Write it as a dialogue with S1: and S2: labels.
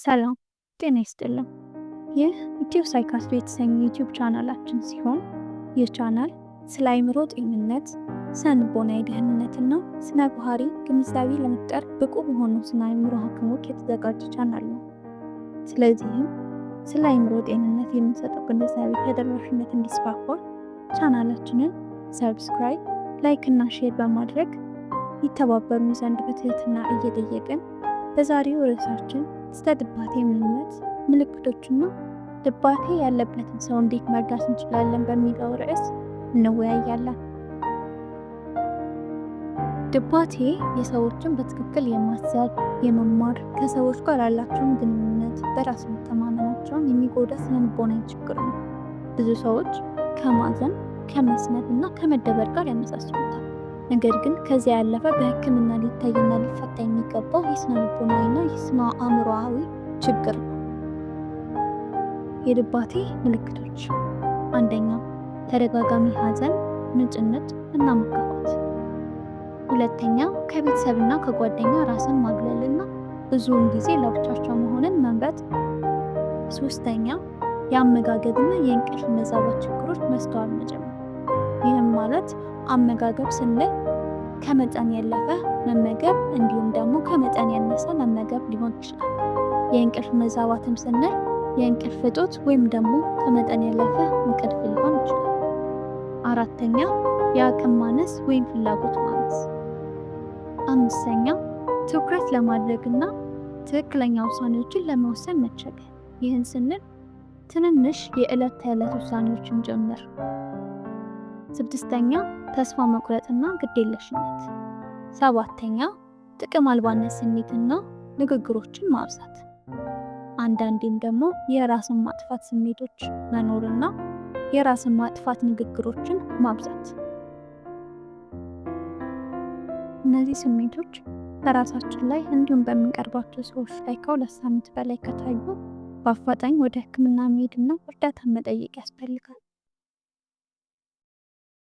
S1: ሰላም ጤና ይስጥልን። ይህ ኢትዮ ሳይካትሪ የተሰኘ ዩቲዩብ ቻናላችን ሲሆን፣ ይህ ቻናል ስለ አእምሮ ጤንነት፣ ስነ ልቦናዊ ደህንነትና ስነ ባህሪ ግንዛቤ ለመፍጠር ብቁ በሆኑ ስነ አእምሮ ሐኪሞች የተዘጋጀ ቻናል ነው። ስለዚህም ስለ አእምሮ ጤንነት የምንሰጠው ግንዛቤ ተደራሽነት እንዲስፋፋ ቻናላችንን subscribe፣ like እና share በማድረግ ይተባበሩን ዘንድ በትህትና እየጠየቅን፣ በዛሬው ርዕሳችን ስለ ድባቴ ምንነት፣ ምልክቶችና ድባቴ ያለበትን ሰው እንዴት መርዳት እንችላለን በሚለው ርዕስ እንወያያለን። ድባቴ የሰዎችን በትክክል የማሰብ፣ የመማር፣ ከሰዎች ጋር ያላቸውን ግንኙነት፣ በራስ መተማመናቸውን የሚጎዳ ስነልቦናዊ ችግር ነው። ብዙ ሰዎች ከማዘን፣ ከመስነፍ እና ከመደበር ጋር ያመሳስሉታል። ነገር ግን ከዚያ ያለፈ በሕክምና ሊታይና ሊፈታ የሚገባው የስነ ልቦናዊና የስነ አእምሮአዊ ችግር ነው። የድባቴ ምልክቶች፦ አንደኛ፣ ተደጋጋሚ ሐዘን፣ ንጭንጭ እና መከፋት። ሁለተኛ፣ ከቤተሰብና ከጓደኛ ራስን ማግለልና ብዙውን ጊዜ ለብቻቸው መሆንን መምረጥ። ሶስተኛ፣ የአመጋገብና የእንቅልፍ መዛባት ችግሮች መስተዋል መጀመር። ይህም ማለት አመጋገብ ስንል ከመጠን ያለፈ መመገብ እንዲሁም ደግሞ ከመጠን ያነሰ መመገብ ሊሆን ይችላል። የእንቅልፍ መዛባትም ስንል የእንቅልፍ እጦት ወይም ደግሞ ከመጠን ያለፈ እንቅልፍ ሊሆን ይችላል። አራተኛ፣ የአቅም ማነስ ወይም ፍላጎት ማነስ። አምስተኛ፣ ትኩረት ለማድረግና ትክክለኛ ውሳኔዎችን ለመወሰን መቸገር። ይህን ስንል ትንንሽ የዕለት ተዕለት ውሳኔዎችን ጭምር። ስድስተኛ፣ ተስፋ መቁረጥና ግዴለሽነት። ሰባተኛ፣ ጥቅም አልባነት ስሜትና ንግግሮችን ማብዛት። አንዳንዴም ደግሞ የራስን ማጥፋት ስሜቶች መኖርና የራስን ማጥፋት ንግግሮችን ማብዛት። እነዚህ ስሜቶች በራሳችን ላይ እንዲሁም በምንቀርባቸው ሰዎች ላይ ከ2 ሳምንት በላይ ከታዩ በአፋጣኝ ወደ ሕክምና መሄድና እርዳታ መጠየቅ ያስፈልጋል።